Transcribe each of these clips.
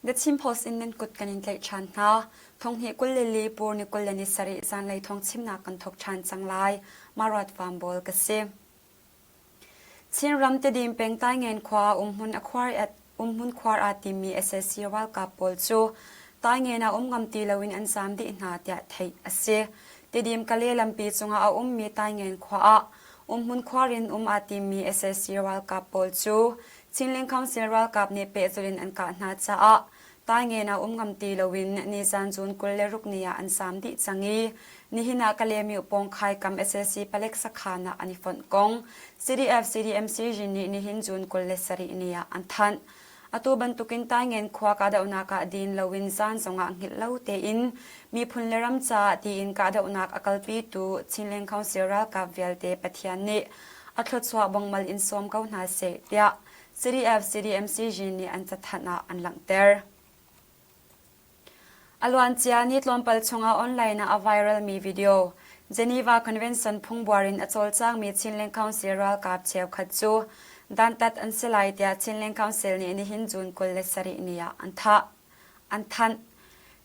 The Chin Post in nan kut kan in tlaih ṭhan hna. Thonghnih 22 pur ni 27 zanlei thawngchimnak kan thawk ṭhan cang lai. Maruat Van Bawl ka si. Chinram Tedim peng Taingen khua umhmun a khuar umhmun khuar aa timmi sac ralkap pawl cu Taingen ah um ngam ti loin an zaam dih hna tiah theih a si. Tedim Kale lampi cungah a ummi Taingen khua ah umhmun khuar in um aa timmi sac ralkap pawl cu Chinlink Council ralkap nih pehzulh in an kah hna caah Taingen ah um ngam ti loin nizan June 26 ni ah an zaam dih cang i nihin ah Kalaymyo pawngkhai kam sac palek sakhan ah an i fonh kong CDF CDMC Jin nih nihin June 27 ni ah an thanh. Atu bantukin Taingen khua kahdohnak ah din loin zan zongah hngilh lo tein miphun le ram caah tiin kahdohnak a kalpitu Chinland Council ralkap vialte Pathian nih a thluachuah bongmal in sawm ko hna seh tiah CDF CDMC Jin nih an cathanh ah an langhter. A luancia ni tlawmpal chungah online ah a viral mi video Geneva Convention phungbuar in a cawlcangmi Chinland Council ralkap cheukhat cu dantat an si lai tiah Chinland Council nih nihin June 27 ni ah an thah. An thanh.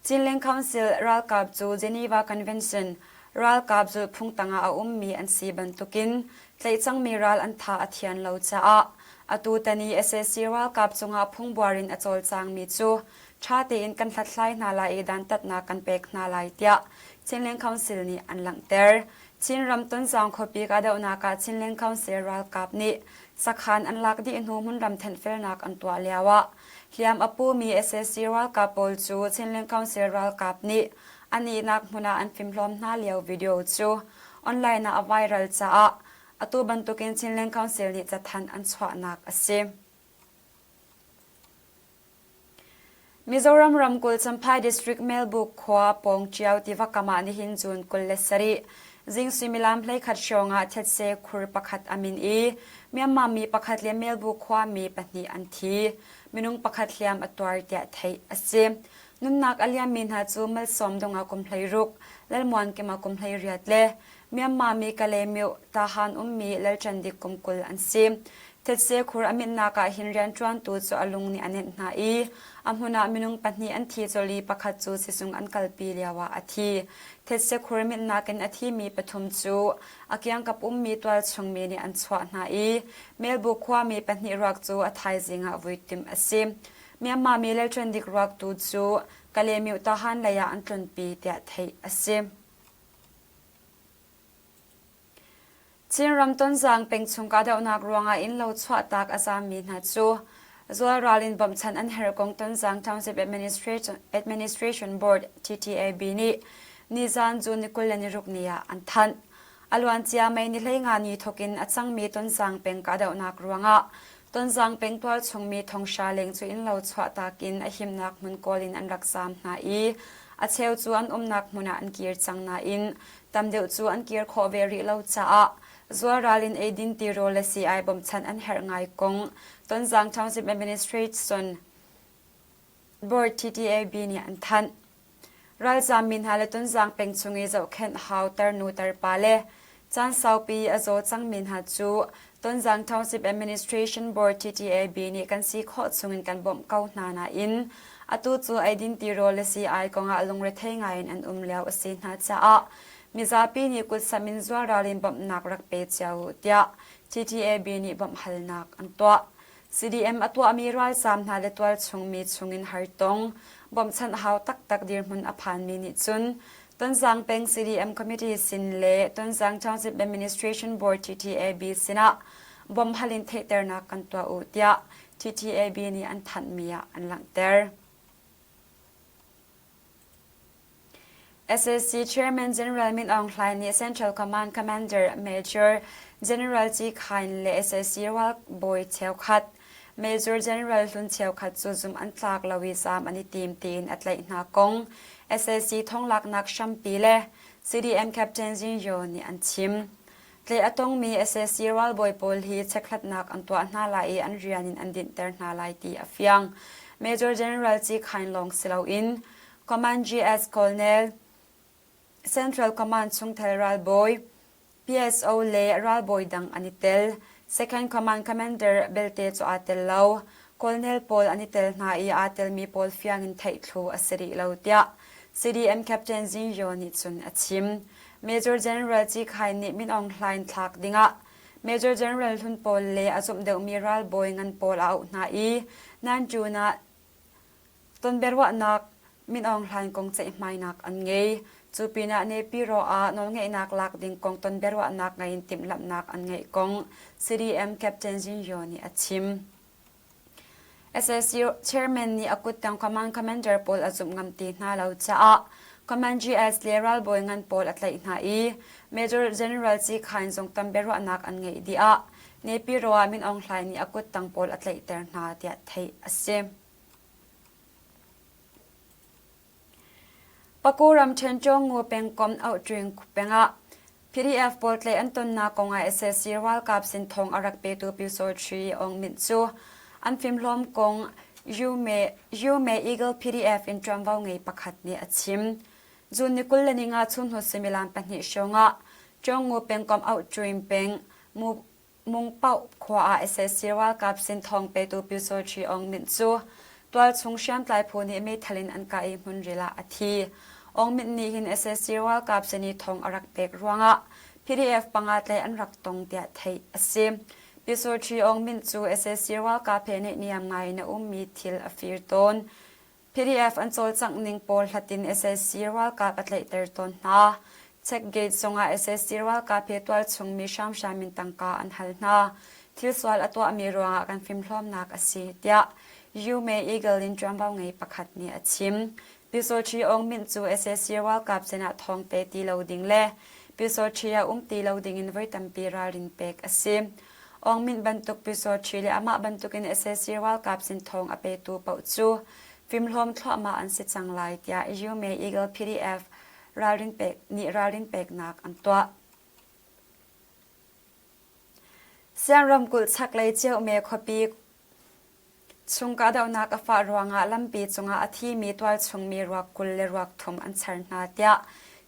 Chinland Council ralkap cu Geneva Convention ralkap zulhphung tangah a ummi an si bantukin tlaihcangmi ral an tha a thian lo caah atu tan i sac ralkap cungah phungbuar in a cawlcangmi cu ṭha tein kan hlathlai hna lai i dantatnak kan pek hna lai tiah Chinland Council nih an langhter. Chinram Tonzang khuapi kahdohnak ah Chinland Council ralkap nih sakhan an lak dih hnu hmunram thenhfelnak an tuah lioah hliam a pumi sac ralkap pawl cu Chinland Council ralkap nih an ihnak hmun ah an fimhlawm hna lio video cu online ah a viral caah atu bantukin Chinland Council nih cathanh an chuahnak a si. Mizoram ramkulh Champhai District Melbuk khua pawng Ṭiau tiva kam ah nihin June 27 zing suimilam 11 hrawng ah thetse khur pakhat a min i Myanmar mi pakhat le Melbuk khua mi pahnih an thi. Minung pakhat hliam a tuar tiah theih a si. Nunnak a liammi hna cu Malsawm dong ah kum 16, Lalmuankim ah kum 18 le Myanmar mi Kalaymyo Tahan ummi Lalṭandik kum 20 an si. Thetse khur a minhnak ah hin rianṭuantu cu a lung nih a nenh hna i a hmun ah minung pahnih an thi colh i pakhat cu sizung an kalpi lioah a thi. Thetse khur minhnak in a thimi pathum cu a kiangkap ummi tualchung mi nih an chuah hna i Melbu khuami pahnih ruak cu a thaizing ah vui timh a si. Myanmar mi Lalṭandik ruak tu cu Kalaymyo Tahan lei ah an tlunpi tiah theih a si. Chinram Tonzang pengchung kahdohnak ruangah innlo chuahtak a zaammi hna cu zualral in bawmhchanh an herh kong Tonzang Township Administration Board TTAB nih nizan June ni 26 ni ah an thanh. A luancia May ni 15 ni thawk in a cangmi Tonzang peng kahdohnak ruangah Tonzang peng tualchung mi thonghra leng cu innlo chuahtak in a himnak hmun kawl in an rak zaam hna i a cheu cu an umnak hmun ah an kir cang nain tam deuh cu an kir khawh ve rih lo caah zualral in eidin tirawl le sii-ai bawmhchanh an herh ngai kong Tonzang Township Administration Board TTAB nih an thanh. Ralzaam mi hna le Tonzang peng chung i zohkhenh hau tarnu tarpa le caan saupi a zaw cangmi hna cu Tonzang Township Administration Board TTAB nih kan si khawh chungin kan bawmh ko hna nain atu cu eidin tirawl le sii-ai kongah lungrethei ngaiin an um lio a si hna caah mizapi nih kutsamh in zualral in bawmhnak rak pe cio u tiah TTAB nih bawmhhalnak an tuah. CDM a tuahmi ralzaam hna le tualchung mi chungin hartong bawmhchanh hau taktak dirhmun a phanmi nih cun Tonzang Peng CDM Committee sin le Tonzang Township Administration Board TTAB sinah bawmhhal in theihternak kan tuah u tiah TTAB nih an thanhmi ah an langhter. SAC Chairman General Min Aung Hlaing nih Central Command Commander Major General Ci Khain le SAC ralbawi cheukhat Major General hlun cheukhat cu zumh an tlak lo i zaam an i tim tiin a tlaih hna kong SAC thonglaknak hrampi le CDM Captain Zin Yo nih an chim. Tlaih a tongmi SAC ralbawi pawl hi chekhlatnak an tuah hna lai i an rian in an dinhter hna lai ti a fiang. Major General Ci Khain lawng si loin Command GS Colonel, Central Command chungtel ralbawi, PSO le ralbawi dang an i tel. Second Command Commander belte cu aa tel lo. Colonel pawl an i tel hna i aa telmi pawl fiang in theih thlu a si rih lo tiah CDM Captain Zing Yaw nih cun a chim. Major General Ci Khai nih Min Aung Hlaing thlak dingah Major General hlun pawl le a zumh deuhmi ralbawi ngan pawl a auh hna i Nanjun ah Tonbiaruahnak Min Aung Hlaing kong ceihmainak an ngei. Cu pinah Nepiro ah nawlngeihnak lak ding kong tonbiaruahnak ngei in timhlamhnak an ngeih kong CDM Captain Zin Yaw nih a chim. SAC chairman nih a kuttang command commander pawl a zumh ngam ti hna lo caah Command GS le ralbawi ngan pawl a tlaih hna i Major General Ci Khain zong tam biaruahnak an ngeih dih ah Nepiro ah Min Aung Hlaing nih a kuttang pawl a tlaihter hna tiah theih a si. Paku ramṭhen Chawngu pengkomh Auhṭuing pengah PDF pawl tlaih an tonnak kongah sac ralkap sin thawng a rak petu Pyusawṭhi Aung Myint cu an fimhlawm kong Yume Eagle PDF in ṭuanvo ngei pakhat nih a chim. June ni 25 chunhnu suimilam pahnih hrawngah Chawngu pengkomh Auhṭuing peng Mungpaoh khua ah sac ralkap sin thawng petu Pyusawṭhi Aung Myint cu tualchung hriamtlai phu nih meithal in an kah i hmunril ah a thi. Aung Myint nih hin sac ralkap sin i thawng a rak pek ruangah PDF panga tlaih an rak tong tiah theih a si. Pyusawṭhi Aung Myint cu sac ralkap he naihniam ngai in a ummi thil a fir tawn. PDF an cawlcangh ning pawl hlat in sac ralkap a tlaihter tawn hna. Check gate zongah sac ralkap he tualchung mi hramhram in tangka an hal hna. Thil sual a tuahmi ruangah kan fimhlawmnak a si, tiah Yume Eagle in ṭuanvo ngei pakhat nih a chim. Pyusawṭhi Aung Myint cu sac ralkap sinah thawng pe ti lo ding le Pyusawṭhi ah um ti lo dingin voi tampi ralrin pek a si. Aung Myint bantuk Pyusawṭhi le amah bantukin sac ralkap sin thawng a petu paoh cu fimhlawm thluahmah an si cang lai tiah Yume Eagle PDF ralrin pek nih ralrin peknak an tuah. Sian ramkulh chaklei Ceuhme khuapi Chung kahdohnak a fah ruangah lampi cungah a thimi tualchungmi ruak 20 le ruak thum an char hna tiah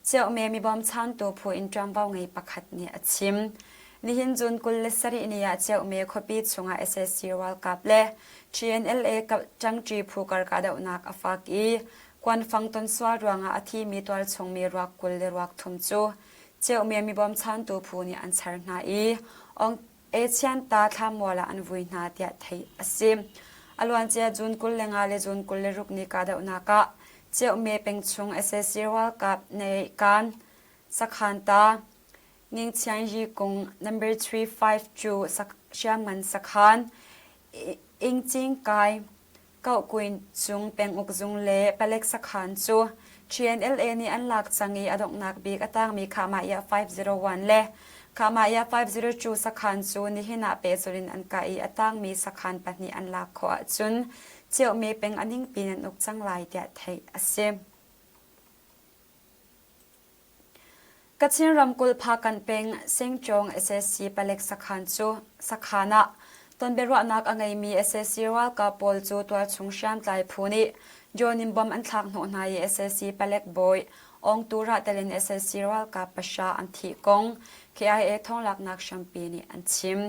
Ceuhme mibawmchantu phu in ṭuanvo ngei pakhat nih a chim. Nihin June 27 ni ah Ceuhme khuapi chungah sac ralkap le TNLA ṭangṭi phu kar kahdohnak a fak i kuanfang tonsual ruangah a thimi tualchungmi ruak 20 le ruak thum cu Ceuhme mibawmchantu phu nih an char hna i Aegean-ta thlamual ah an vui hna tiah theih a si. A luancia June 25 le June 26 ni kahdohnak ah Ceuhme pengchung sac ralkap Naekan sakhan-ta Ngingchianyi kung number 352 hriamngan sakhan Ingcingkai Kohkuin cung penguk zung le palek sakhan cu TNLA nih an lak cang i a donghnak bik a tangmi Khahmah 501 le Khahmah 502 sakhan cu nihin ah pehzulh in an kah i a tangmi sakhan pahnih an lak khawh ahcun Ciohme peng a ningpi in an uk cang lai tiah theih a si. Kachin ramkulh Phakanh peng Sengcawng sac palek sakhan cu sakhan ah tonbiaruahnak a ngeimi sac ralkap pawl cu tualchung hriamtlai phu nih drone in bomb an thlak hnawh hna i sac palek bawi Aung Turah tel in sac ralkap pahra an thih kong KIA thawnglaknak hrampi nih an chim.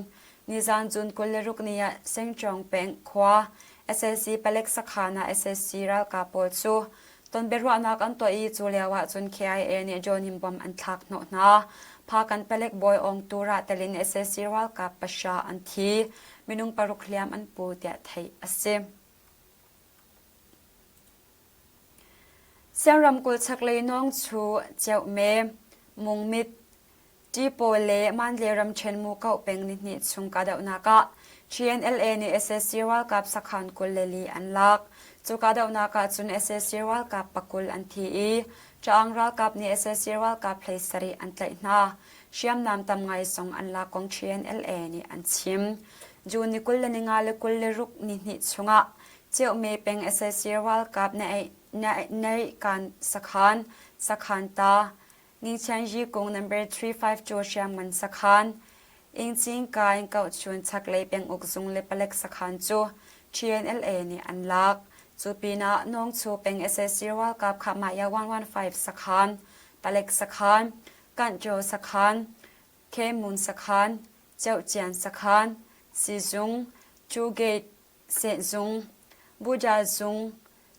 Nizan June 26 ni ah Sengcawng peng khua sac palek sakhan ah sac ralkap pawl cu Tonbiaruahnak an tuah i cu lio ahcun KIA nih drone in bomb an thlak hnawh hna. Phakan palek bawi Aung Turah tel in sac ralkap pahra an thi. Minung paruk hliam an pu tiah theih a si. Siang ramkulh chaklei Nawngchu, Ceuhme, Mungmit, Ṭipawl le Mandalay ramṭhen Mukoh peng nihnih chung kahdohnak ah TNLA nih sac ralkap sakhan 24 an lak. Cu kahdohnak ah cun sac ralkap pakul an thi i Ṭaang ralkap nih sac ralkap 17 an tlaih hna. Hriamnam tam ngai zong an lak kong TNLA nih an chim. June ni 25 le 26 nihnih chungah Ceuhme peng sac ralkap Naihkan sakhan, sakhan ta, Ningchianyi kung number 352 hriamngan sakhan, Ingcingkai Kauhchun chaklei penguk zung le palek sakhan cu TNLA nih an lak. Cu pinah Nawngchu peng sac ralkap Khahmaya 115 sakhan, palek sakhan, Kanhṭio sakhan, Khemun sakhan, Ceuhcian sakhan, Sizung, Two Gate. Sehzung, Buja zung,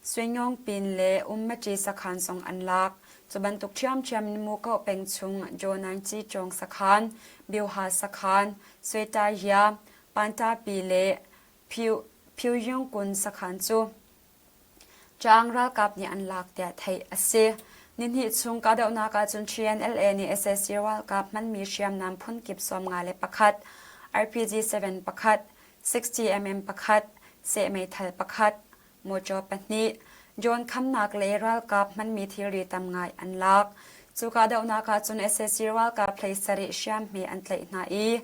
Suinyawngpin le Ummaṭi sakhan zong an lak. Cu bantuk ṭhiamṭhiam in Mukoh peng chung Jonanci Cawng sakhan, Bioha sakhan, Swetahya, Pantapi le Phyuyungkun sakhan cu Caang ralkap nih an lak tiah theih a si. Nihnih chung kahdohnak ahcun TNLA nih sac ralkap hmanmi hriamnam phunkip 51, RPG-7 pakhat, 60mm pakhat, seh meithal pakhat, mawṭaw pahnih, drone khamnak le ralkap hmanmi thilri tam ngai an lak. Cu kahdohnak ahcun sac ralkap 17 hriamhme an tlaih hna i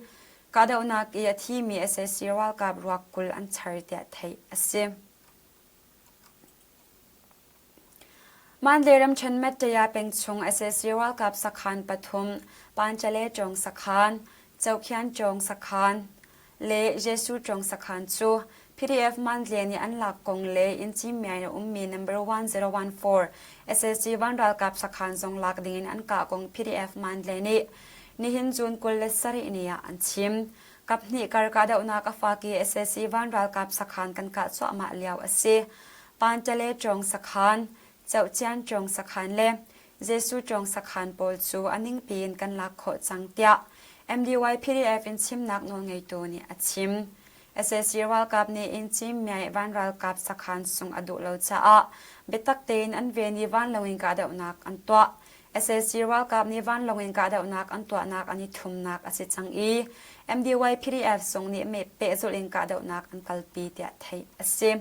kahdohnak i a thimi sac ralkap ruak 20 an char tiah theih a si. Mandalay ramṭhen Mettaya peng chung sac ralkap sakhan pathum Panchale Cawng sakhan, Cokhian Cawng sakhan le Jesuh Cawng sakhan cu PDF Mandalay nih an lak kong le inn Cimmiai a ummi number 1014 sac van ralkap sakhan zong lak dingin an kah kong PDF Mandalay nih nihin June 27 ni ah an chim. Kaphnih kar kahdohnak a fak i sac van ralkap sakhan kan kah cuahmah lio a si. Pantale Cawng sakhan, Cohcian Cawng sakhan le Jesuh Cawng sakhan pawl cu a ningpi in kan lak khawh cang tiah MDY PDF in chimnak nawlngeitu nih a chim. Sac ralkap nih inn Cimmiai van ralkap sakhan sung a duh lo caah biatak tein an ven i vanlawng in kahdohnak an tuah. Sac ralkap nih vanlawng in kahdohnak an tuahnak an i thumnak a si cang i MDY PDF zong nih pehzulh in kahdohnak an kalpi tiah theih a si.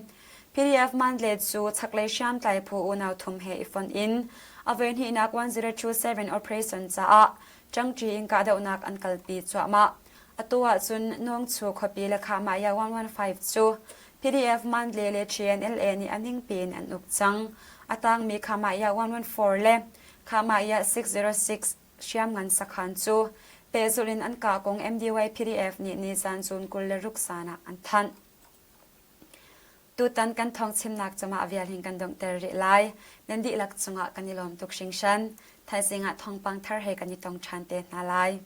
PDF Mandalay cu chaklei hriamtlai phu unau thum he i fonh in a voihnihnak 1027 operation caah ṭangṭi in kahdohnak an kalpi cuahmah. Atu ahcun Nawngchu khuapi le Khahmahya 115 cu PDF Mandalay le TNLA nih a ningpi in an uk cang. A tangmi Khahmahya 114 le Khahmahya 606 hriamngan sakhan cu pehzulh in an kah kong MDY PDF nih nizan June 26 zan ah an thanh. Tutan kan thawngchimnak cungah vial hin kan donghter rih lai. Nan dihlak cungah kan i lawm tuk hringhran. Thaizing ah thawngpang thar he kan i tong ṭhan te hna lai.